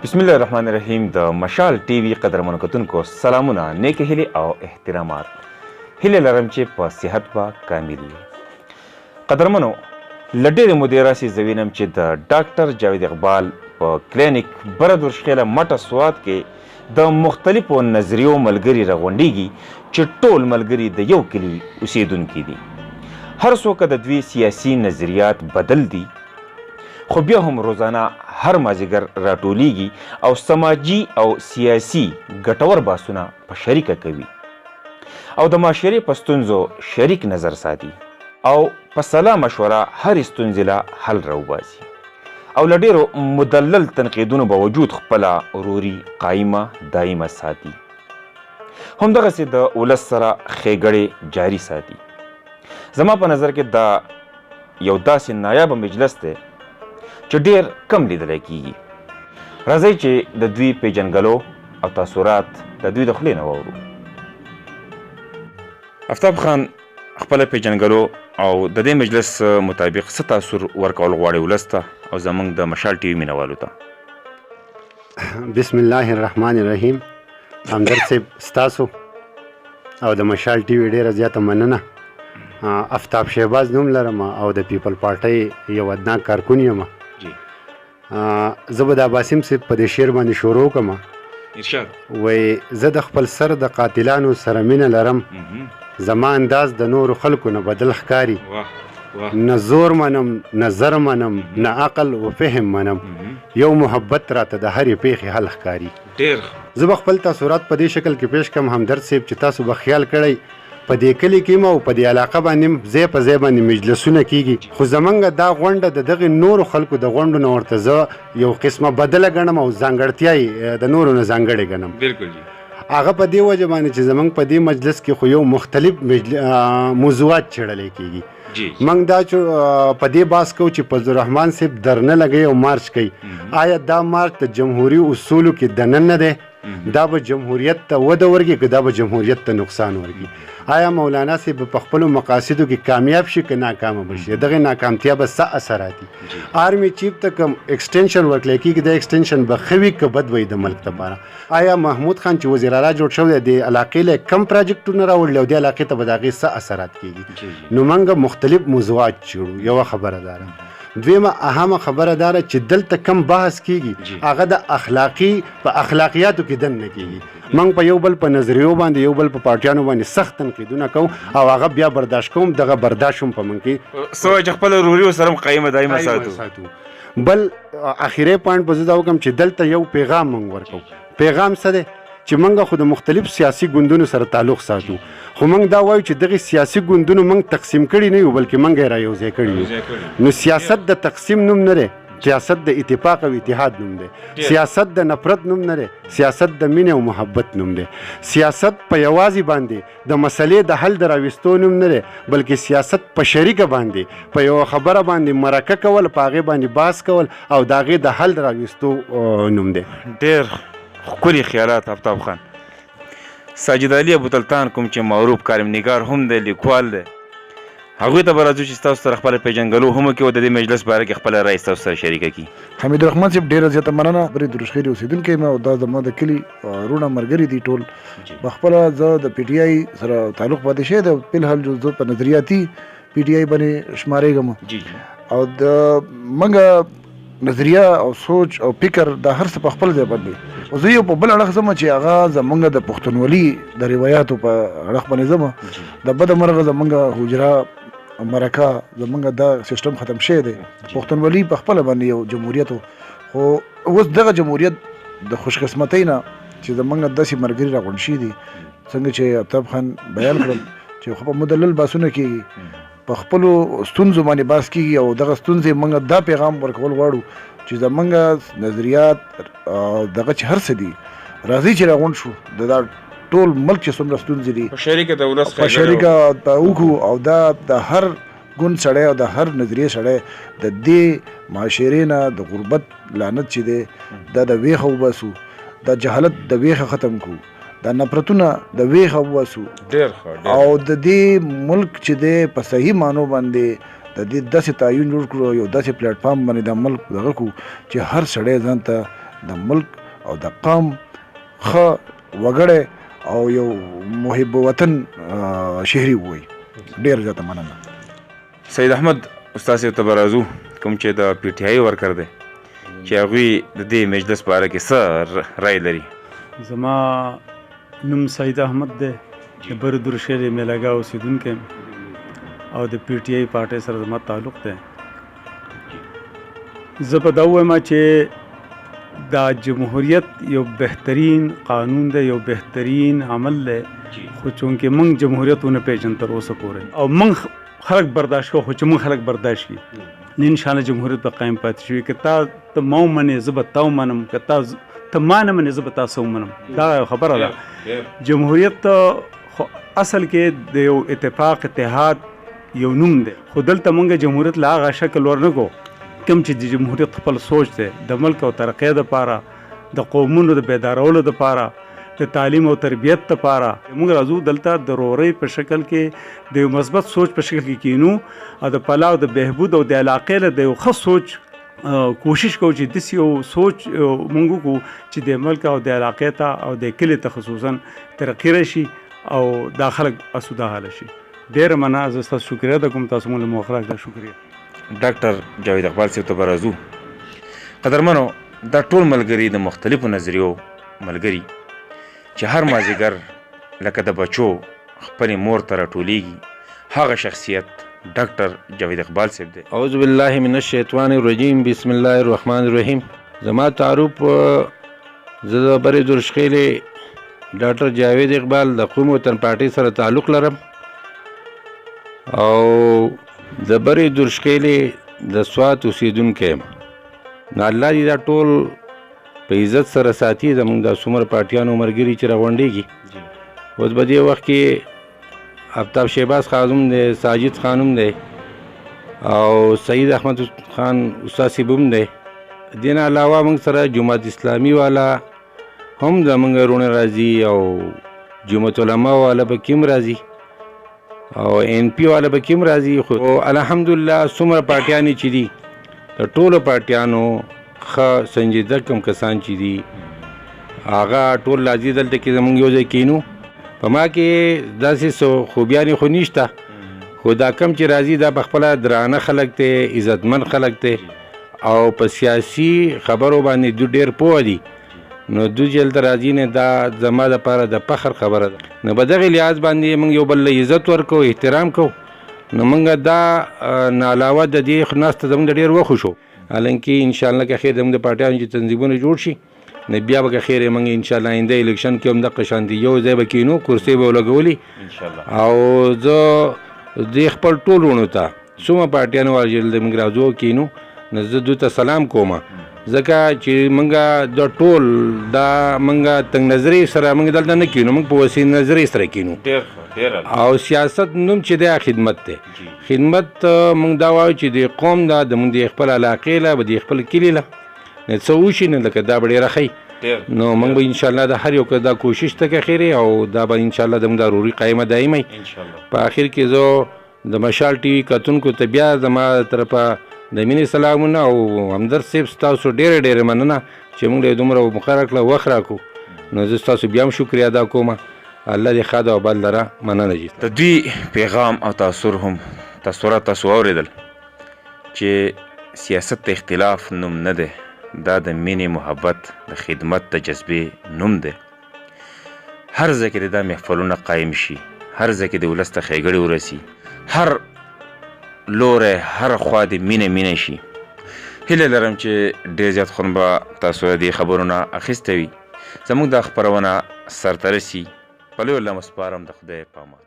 بسم الله الرحمن الرحیم. د مشال ټي وي قدرمنو کتونکو سلامونه، نیکې هیلې او احترامات. هیله لرم چې په صحت به کامل یې. قدرمنو، له ډېرې مودې راسې زه وینم چې د ډاکټر جاوید اقبال په کلینیک بره درشخېله مټه سوات کې د مختلفو نظریو ملګري راغونډېږي چې ټول ملګري د یو کلي اوسېدونکي دي. هر څوک د دوی سیاسي نظریات بدل دي، خو بیا هم روزانه هر مازیګر راټولیږي او سماجي او سیاسي ګټور بحثونه په شریکه کوي او د معاشرې په ستونزو شریک نظر ساتي او په سلا مشوره هرې ستونزې له حل راوباسي او له ډېرو مدلل تنقیدونو باوجود خپله وروري قایمه دایمه ساتي. همدغسې د ولس سره ښېګړې جاري ساتي. زما په نظر کې دا یو داسې نایابه مجلس دی چې ډېر کم لیدلی کیږي. راځئ چې د دوی پیژندګلو او تاثرات د دوی د خولې نه واورو. افتاب خان، خپله پیژندګلو او د دې مجلس مطابق څه تاثر ورکول غواړي ولس ته او زموږ د مشال ټي وي مینوالو ته؟ بسم الله الرحمن الرحیم. همدرد صاحب، ستاسو او د مشال ټي وي ډیره زیاته مننه. افتاب شهباز نوم لرم او د پیپل پارټۍ یو ادنا کارکون یم. زه به د عباسیم صاحب په دې شعر باندې شروع کوم. ارشاد. وای زه د خپل سر د قاتلانو سره مینه لرم، زما انداز د نورو خلکو نه بدل ښکاري. واه واه. نه زور منم، نه زر منم، نه عقل و فهم منم، یو محبت راته د هرې پیښې حل ښکاري. ډېر. زه به خپل تاثرات په دې شکل کې پیش کړم همدرد صاحب چې تاسو به خیال کړئ، په دې کلي کې او په دې علاقه باندې ځای په ځای باندې مجلسونه کیږي، خو زمونږ دا غونډه د دغې نورو خلکو د غونډو نه ورته زه یو قسمه بدله ګڼم او ځانګړتیا یې د نورو نه ځانګړې ګڼم. بالکل جی. هغه په دې وجه باندې چې زمونږ په دې مجلس کې خو یو مختلف موضوعات چېړلی کیږي. موږ دا چې په دې باس کوو چې فضل الرحمن صاحب درنه لګوي او مارچ کوي، آیا دا مارچ د جمهوري اصولو کې دننه دی؟ دا به جمهوریت ته وده ورکړي که دا به جمهوریت ته نقصان ورکړي؟ آیا مولانا صاحب په خپلو مقاصدو کې کامیاب شي که ناکامه به شي؟ دغه ناکامتیا به څه اثرات دي؟ آرمي چیف ته کوم extension ورکړل کېږي، دا extension به ښه وي که بد وي د ملک لپاره؟ آیا محمود خان چې وزیر اعلی جوړ شوی دی، د علاقې له کم پراجیکټونه راوړل او د علاقې ته به د هغې څه اثرات کېږي؟ نو موږ مختلف موضوعات چېړو. یوه خبره داره. دویمه اهمه خبره داره چې دلته کم بحث کیږي، هغه د اخلاقی په اخلاقیاتو کې دننه کیږي. موږ په یو بل په نظریو باندې، یو بل په پارټیانو باندې سخت تنقیدونه کوو او هغه بیا برداشت کوم، دغه برداشت هم په موږ کې څه وایي چې خپله وروري ورسره هم قایمه دایمه ساتو. ساتو. بل اخیری point به زه دا وکړم چې دلته یو پیغام موږ ورکوو. پیغام څه دی؟ چې موږ خو د مختلف سیاسي ګوندونو سره تعلق ساتو، خو موږ دا وایو چې دغه سیاسي ګوندونو موږ تقسیم کړي نه یو، بلکې موږ یې را یو ځای کړي یو. نو سیاست د تقسیم نوم نه دی، سیاست د اتفاق او اتحاد نوم دی. سیاست د نفرت نوم نه دی، سیاست د مینې او محبت نوم دی. سیاست په یوازې باندې د مسلې د حل د راوستو نوم نه دی، بلکې سیاست په شریکه باندې په یوه خبره باندې مرکه کول، په هغې باندې بحث کول او د هغې د حل د راوستو نوم دی. ډېر ښکلي خیالات افتاب خان. ساجد علي ابوتلتان کوم چې معروف کالم نګار هم دی، لیکوال دی، هغوی ته به راځو چې ستاسو سره خپله پېژندګلو هم وکړي او د دې مجلس باره کې خپله رایه ستاسو سره شریکه کړي. حمید الرحمن صاحب، ډېره زیاته مننه. برې درشخېلې اوسېدونکی یم او دا زما د کلي وروڼه ملګري دي ټول. په خپله زه د پي ټي آی سره تعلق پاتې شوی دی، فلحال جو زه په نظریاتي پي ټي آی باندې شمارېږم. او د موږ نظریه او سوچ او فکر دا هر څه په خپل ځای باندې، خو زه یو په بل اړخ ځم چې هغه زمونږ د پښتونولي د روایاتو په اړخ باندې ځم. د بده مرغه زمونږ حجره، مرکه، زمونږ دا سیستم ختم شوی دی. پښتونولي په خپله باندې یو جمهوریت و، خو اوس دغه جمهوریت د خوشقسمتۍ نه چې زمونږ داسې ملګري راغونډ شوي دي، څنګه چې افتاب خان بیان کړل چې خو په مدلل بحثونه کېږي، په خپلو ستونزو باندې بحث کېږي او دغه ستونزې موږ دا پیغام ورکول غواړو چې زمونږ نظریات دغه چې هر څه دي، راځئ چې راغونډ شو، د دا ټول ملک چې څومره ستونزې دي په شریکه د ولس په شریکه وکړو او دا د هر ګوند سړی او د هر نظریې سړی د دې معاشرې نه د غربت لعنت چې دی دا د ویښه وباسو، دا جهالت د ویښه ختم کړو، دا نفرتونه د ویښه وباسو. ډېر ښه، ډېر. او د دې ملک چې دی په صحیح معنو باندې د دې داسې تعین جوړ کړو، یو داسې پلیټفارم باندې دا ملک دغه کړو چې هر سړی ځان ته د ملک او د قام ښه وګړی او یو محب وطن شهري ووایي. ډېره زیاته مننه. سید احمد استاد صاحب ته به راځو کوم چې د پي ټي آی ورکر دی چې هغوی د دې مجلس په اړه کې څه رای لري. زما نوم سید احمد دی، د بر درشېلې میلګاه اوسېدونکی یم او د پي ټي آی پارټۍ سره زما تعلق دی. زه به دا ووایم چې دا جمهوریت یو بهترین قانون دی، یو بهترین عمل دی، خو چونکې موږ جمهوریت ونه پیژن تر اوسه پورې او موږ خلک برداشت کوو، خو چې موږ خلک برداشت کړي نو انشاءالله جمهوریت به قایم پاتې شي. که تا ته ما ومنې زه به تا ومنم، که تا ته ما نه منې زه به تا څه ومنم، دا یو خبره ده. جمهوریت خو اصل کې د یو اتفاق اتحاد یو نوم دی، خو دلته موږ جمهوریت له هغه شکل ورنکو کوم چې د جمهوریت خپل سوچ دی، د ملک او ترقۍ دپاره، د قومونو د بیدارولو دپاره، د تعلیم او تربیت لپاره. موږ راځو دلته د رورۍ په شکل کې، د یو مثبت سوچ په شکل کې کینو او د پلاو د بهبود او د علاقې له د یو ښه سوچ کوشش کوو چې داسې یو سوچ موږ وکړو چې د ملک او د علاقې ته او د کلي ته خصوصا ترقي راشي او دا خلک اسوده حاله شي. ډېره مننه، زه ستاسو شکریه ادا کوم، تاسو موږ له موقع راکړه، شکریه. ډاکټر جاوید اقبال صاحب ته به راځو. قدرمنو، دا ټول ملګري د مختلفو نظریو ملګري چې هر مازیګر لکه د بچو خپلې مور ته راټولېږي، هغه شخصیت ډاکټر جاوید اقبال صاحب دی. اعوذ بالله من الشیطان الرجیم، بسم الله الرحمن الرحیم. زما تعارف، زه د برې درشخېلې ډاکټر جاوید اقبال د قوم وطن پارټۍ سره تعلق لرم او د برې درشخېلې د سوات اوسېدونکی یم. نو الله دې دا ټول په عزت سره ساتي، زمونږ د څومره پارټیانو ملګري چې راغونډېږي. اوس په دې وخت کې افتاب شهباز خان هم دی، ساجد خان هم دی او سعید احمد خان استاد صاحب هم دی. دې نه علاوه موږ سره جماعت اسلامي والا هم زمونږ وروڼه راځي او جماعت علما والا پکې هم راځي او ان پي والا پکې هم راځي. خو الحمدلله څومره پارټیانې چې دي د ټولو پارټیانو ښه سنجیده کم کسان چې دي هغه ټول راځي دلته کې زمونږ یو ځای کینو. په ما کې داسې څه خوبیانې خو نشته، خو دا کم چې راځي دا په خپله درانه خلک دی، عزتمن خلک دی او په سیاسي خبرو باندې دوی ډېر پوه دي. نو دوی چې هلته راځي نه دا زما دپاره د فخر خبره ده. نو په دغې لحاظ باندې موږ یو بل له عزت ورکوو، احترام کوو. نو موږ دا نه علاوه د دې ناسته زموږ د ډېر وخت شو، حالانکه انشاءالله که خیر زموږ د پارټیانو چې تنظیمونه جوړ شي نو بیا به که خیر موږ انشاءالله آینده الیکشن کې هم دغه شان دي یو ځای به کینو، کرسۍ به ولګولي. او زه دې خپل ټول وروڼو ته څومره پارټیانو والا چې دلته موږ راځو کینو، نو زه دوی ته سلام کوم، ځکه چې موږ د ټول دا موږ تنګ نظرې سره موږ دلته نه کینو، موږ په وسیع نظرې سره کینو. او سیاست نوم چې دی خدمت دی. خدمت موږ دا وایو چې د قوم دا د موږ د خپل علاقې له د خپل کلي له نو څه وشي نو لکه دا به ډېره ښه وي. نو موږ به انشاءالله د هر یو که دا کوشش ته که خیر او دا به انشاءالله د موږ دا وروري قایمه دایمه وي. په اخر کې زه د مشال ټي وي کتونکو ته بیا زما طرفه د مینې سلامونه او همدرد صاحب ستاسو ډېره ډېره مننه چې موږ له دومره موقع راکړه، وخت راکړو. نو زه ستاسو بیا هم شکریه ادا کوم. الله دې ښاد او آباد لره. مننه جی. د دوی پیغام او تاثر هم تاثرات تاسو واورېدل چې سیاست د اختلاف نوم نه دی، دا د مینې، محبت، د خدمت د جذبې نوم دی. هر ځای کې د دا محفلونه قایم شي، هر ځای کې د ولس ته ښېګړې ورسي، هر لوری هر خوا دې مینه مینه شي. هیله لرم چې ډېر زیات خوند به تاسو د دې خبرو نه اخیستی وي. زموږ دا خپرونه سرته رسي. په لوی الله مو سپارم، د خدای په امان.